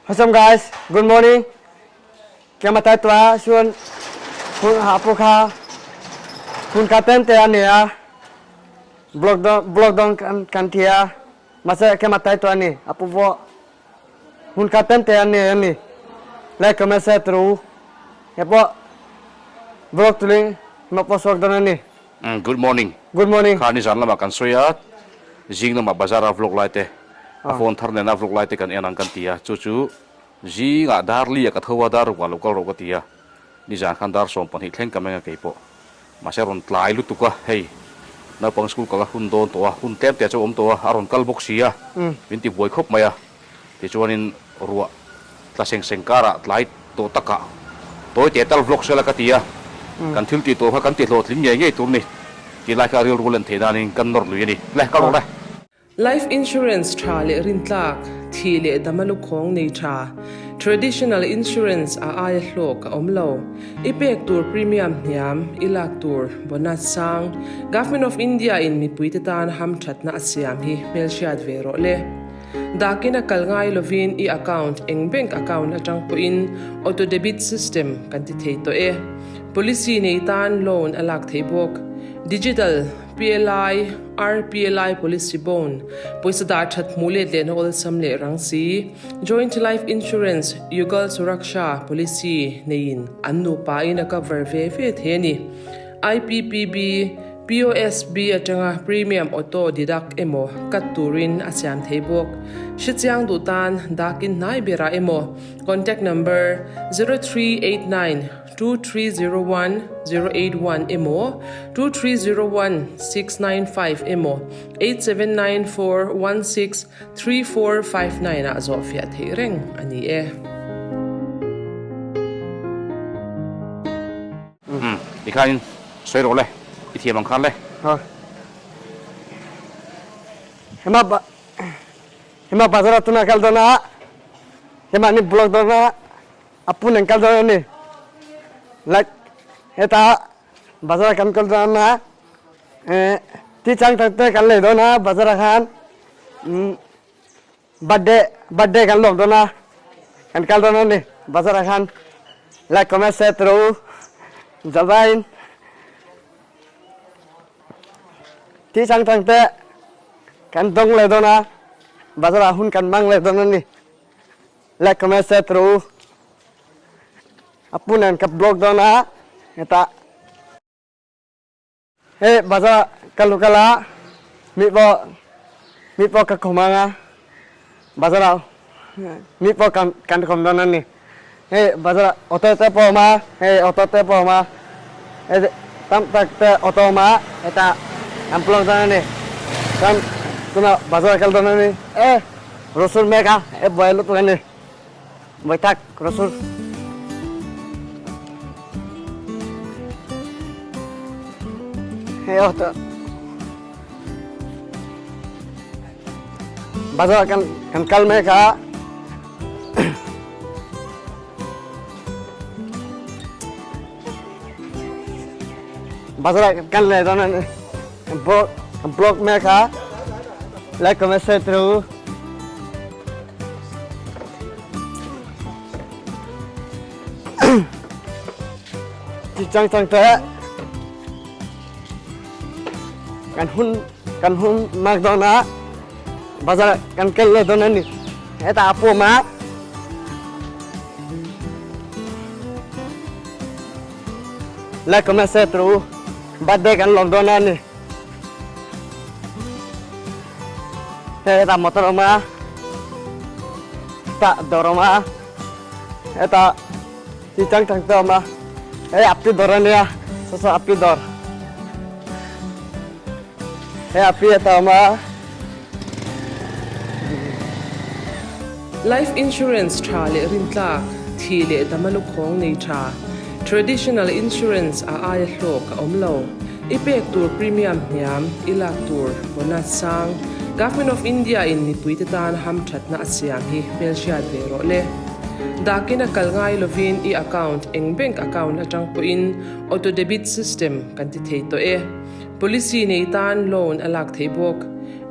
What's up guys? Good morning. Kema tai tua chuan hun ha pu kha hun ka ten te ani a blog don blog don kan kan tia mase kema tai tua ni apu vo hun ka ten te ani ani like comment share tru hepo blog tuling ma po sok don ani Good morning. Good morning. Kha nizan lamah kan sawi a, zing lamah bazar a vlog lai te, a phone thar nena vlog lai te kan en ang kan ti a, chu chu zingah dar li ah ka tho a, dar rukah lo kal rawh ka ti a, nizan khan dar 12 thleng ka meng a kei pawh. Mahse a rawn tlai lutuk a, hei naupang school kal a hun dawn tawh a, hun tlem te chu a awm tawh a, a rawn kal bawk si a, min ti buai khawp mai a. Tichuanin ruah tla seng seng karah tlai tawh takah tawi teh tal vlog sela ka ti a, kan thil tih tawh kha kan ti hlawhtling ngei ngei tur ni tih lai kha rilru len theih danin kan nawr lui a ni. Le, kal rawh le. Life insurance tha leh rintlak, thih leh dama lukhawng nei tha, traditional insurance a aia hlawk a awm lo. I pek tur premium hniam, i lak tur bonus sang, Government of India in mipuite tan hamthatna a siam hi hmelhriat ve rawh le. Dakin a kal ngai lovin i account eng bank account atang pawhin auto debit system kan ti thei tawh e. Policy nei tan loan a lak theih bawk. Digital, PLI, RPLI policy bond, pawisa dah that hmuh let lehna awlsam leh rang si, Joint Life Insurance, Yugal Suraksha policy neiin an nupa in a cover ve ve thei a ni. IPPB, POSB atanga premium auto deduct emaw cut turin a siam thei bawk. Hrechiang duh tan dakin hnai berah emaw contact number 0389 2301 081 emaw 2301 695 emaw 8794 16 3459 ah zawhfiah theih reng a ni e. Umm tikhanin sawi rawh le, i thiam ang khan le. Ha. Hema ba hema bazar ah tuna kal dawn a, hema ni blog dawn a, a pun an kal dawn a ni. Like heta bazar kan kal dawn a, eh ti chang tak te kan lei dawn a bazar ah khan umm Birthday birthday kan lawm dawn a, kan kal dawn a ni bazar ah khan like comment share tawh u zavaiin thil chang chang te kan dawng leh dawn a bazar ah hun kan hmang leh dawn a ni like comment share tawh u a pu nen ka blog dawn a hetah. Hei bazar ka lu kal a, mi pawh mi pawh ka khawm ang a, bazar ah mi pawh kan kan khawm dawn a ni. Hei bazar ah auto te pawh a awm a, hei auto te pawh a awm a, hei tam tak te auto a awm a, hetah an plug dawn a ni. Chuan tunah bazar a kal dawn a ni. E rosur mek a, e buai lutuk a ni. Bawitak rosur. Hei auto bazar kan kan kal mek a. Bazar ah kan kal leh dawn a ni. Blog blog mek a. Like comment share tawh u. Chi chang chang teh kan hun kan hun mak dawn a bazar kan kal leh dawn a ni hetah a pawm a like comment share tawh u birthday kan lawm dawn a ni. Hei hetah motor a awm a hetah dawr a awm a hetah chi chang chang te a awm a hei api dawr a nia saw saw api dawr hei api hetah a awm a. Life insurance tha leh rintlak, thih leh dama lukhawng nei tha, traditional insurance a aia hlawk a awm lo. I pek tur premium hniam, i lak tur bonus sang, Government of India in mipuite tan hamthatna a siam hi hmelhriat ve rawh le. Dakin a kal ngai lovin i account eng bank account atang pawhin auto debit system kan ti thei tawh e. Policy nei tan loan a lak theih bawk.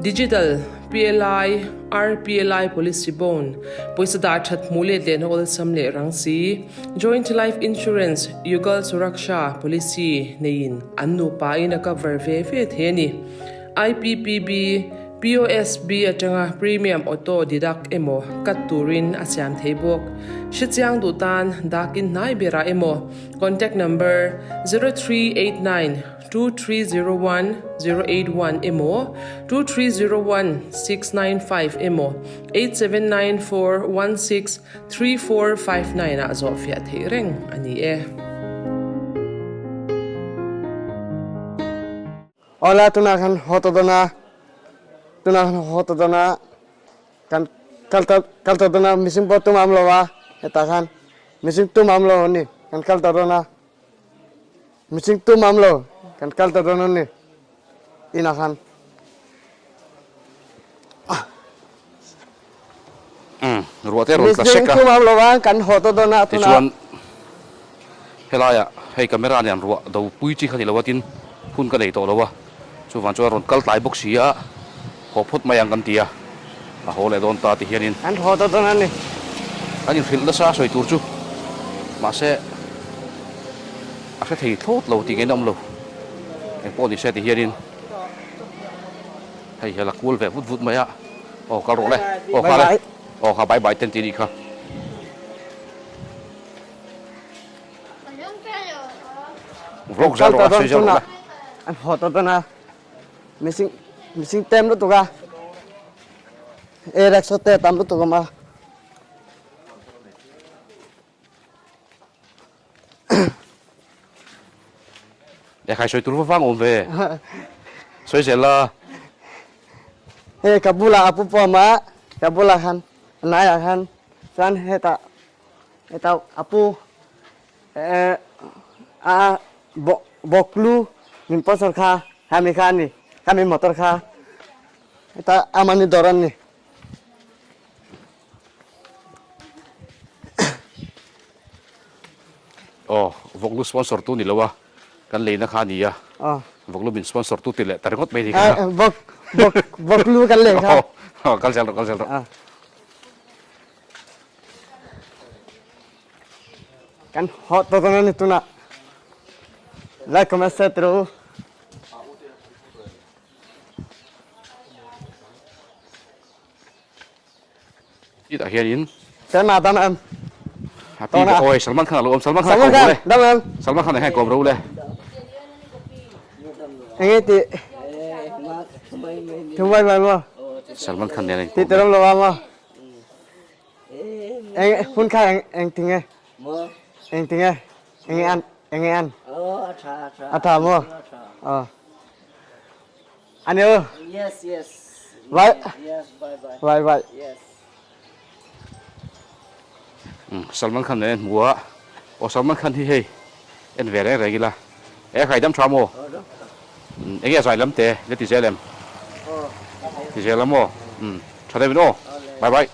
Digital. PLI, RPLI Policy Bond, pawisa dah that hmuh let lehna awlsam leh rang si, Joint Life Insurance, Yugal Suraksha Policy neiin an nupain a cover ve ve thei a ni. IPPB, POSB atanga premium auto deduct emaw cut turin a siam thei bawk. Hrechiang duh tan dakin hnai berah emaw contact number 0389 2301 081 emaw 2301 695 emaw 8794 16 3459 ah zawhfiah theih reng a ni e. Awla tunah khan haw ta dawn a, tunah khan haw ta dawn a, kan kal ta kal ta dawn a mihring pawh tum a awm lo a hetah khan mihring tum a awm lo a ni kan kal ta dawn a mihring tum a awm lo kan kal ta dawn a ni inah khan. Ruah te rawn tla sek a. Tichuan helaiah hei camera nen ruah do pui chi kha ni lo a tin hun ka nei tawh lo a, chuvang chuan rawn kal tlai bawk si a, haw phawt mai ang kan ti a, a haw leh dawn ta ti hianin. An haw ta dawn a ni. An inhrilh nasa sawi tur chu mahse a hre thei thlawt lo tih ngeiin a awm lo, engpawh ni se ti hianin. Hei hi a la kual ve vut vut mai a, aw kal rawh le, aw kha le, aw kha bye bye ten tih a nih kha. Vlog zel rawh a, sawi zel rawh le. An haw tawh dawn a, mihring mihring tlem lutuk a, e rickshaw te tam lutuk a awm a. Ekhai sawi tur va vang awm ve. Sawi zel la. Hei ka bulah a pu pawm a, ka bulah khan a hnaiah khan chuan hetah hetah a pu a bawklu min sponsor kha khami kha a ni khami motor kha hetah amahni dawr a ni. Aw, vawklu sponsor tu ni lo a, kan leina kha a ni a, vawklu min sponsor tu ti leh ta ringawt mai ni kha. Vawk, vawk, vawklu kan lei kha. Aw, kal zel rawh, kal zel rawh. Kan hawh tawh dawn a ni tunah. Like, comment, share ti rawh u. Titah hianin Selma dam em? Happy bawk awi Salman Khan a lo awm Salman Khan a kawm ro le dam em? Salman Khan ah hian kawm ro le. Enge ti thu mai mai maw? Salman Khan nen a Ti teram lo a maw? Eng hun kha eng eng ti nge? Eng ti nge? Enge an enge an? A tha maw? Aw. Ani u. Yes, yes. Bye. Yes, bye bye. Bye bye. Yes. Salman Khan nen hmu a, aw Salman Khan hi hei en ve reng reng ila, e khai dam tha maw? Enge a zai lam te la ti zel em? Ti zel a maw? Tha deuhin aw. Bye bye.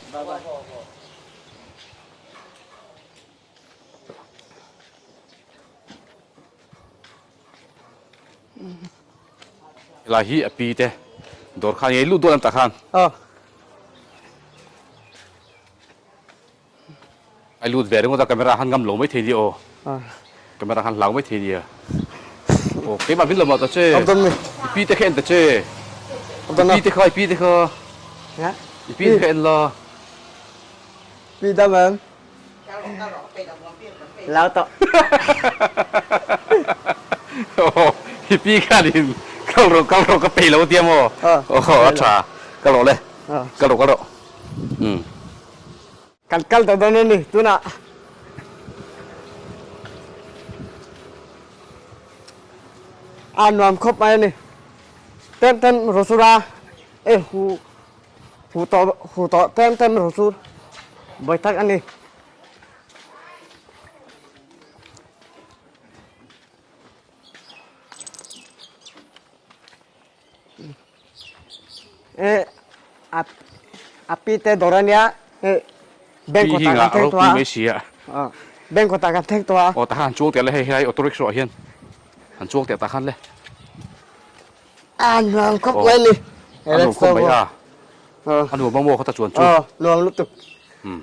Helai hi a pi te dawr khan ngei lut dawn em tah khan. Aw. Ai lut ve ringawt a camera khan ngam lo mai thei nia aw. Camera khan hlau mai thei nia. Aw keimah min lo mah ta che. Awm dawn mi. I pi te kha en ta che. Awm dawn I pi te kha i pi te kha. I pi te kha en la. Pi dam em. Lau tawh. Aw, i pi khanin kal rawh kal rawh ka pei lo tia maw? Aw, a tha. Kal rawh le. Kal rawh kal rawh. Umm. Kan kal tawh dawn a ni tunah. A nuam khawp mai a ni. Tem tem Rosura e hu Hu tawh hu tawh tlem tlem ru chu buai tak a ni. E a a pi te dawr a nia e bank Pi hi kawtah ngah kan thleng tawh ropui a mai si a. Bank kawtah kan thleng tawh a. Aw tah khan han chuang teh le hei helai auto rickshaw ah hian han chuang teh tah khan le. A nuam khawp mai a ni. A nuam khawp mai a. A nuam a maw kha ta chuan chu? Aw, nuam lutuk. Umm.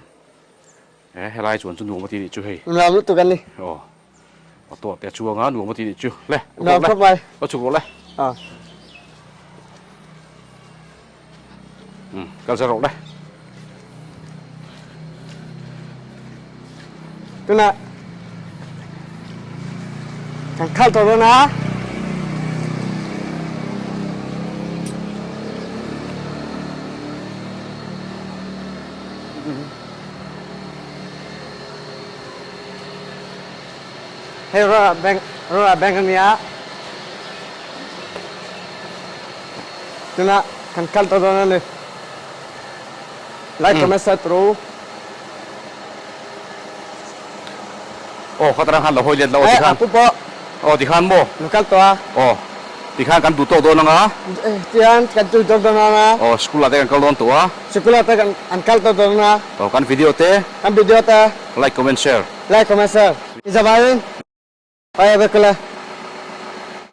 E, helai chuan chu nuam a ti nih chu hei. Nuam lutuk a ni. Aw. Auto te a chuang a, nuam a ti nih chu. Le, Nuam khawp mai. Ka chhuk rawh le. Aw. Umm, kal zel rawh le. Tunah kan khalh tawh dawn a. Hei Rora Bank Rora Bank a nia. Tunah kan kal tawh dawn a ni. Like comment share turu. Aw kha tarang khan lo hawi let lo aw tikhan. Apu pawh. Aw tikhan maw. Lo kal tawh a. Aw tikhan kan duh tawk dawn anga. Tihian kan duh tawk dawn anga. Aw school ah te kan kal dawn tawh a. School ah te kan an kal tawh dawn anga. Aw kan video te. Kan video te. Like comment share. Like comment share. I zavaiin. Bye bye kula.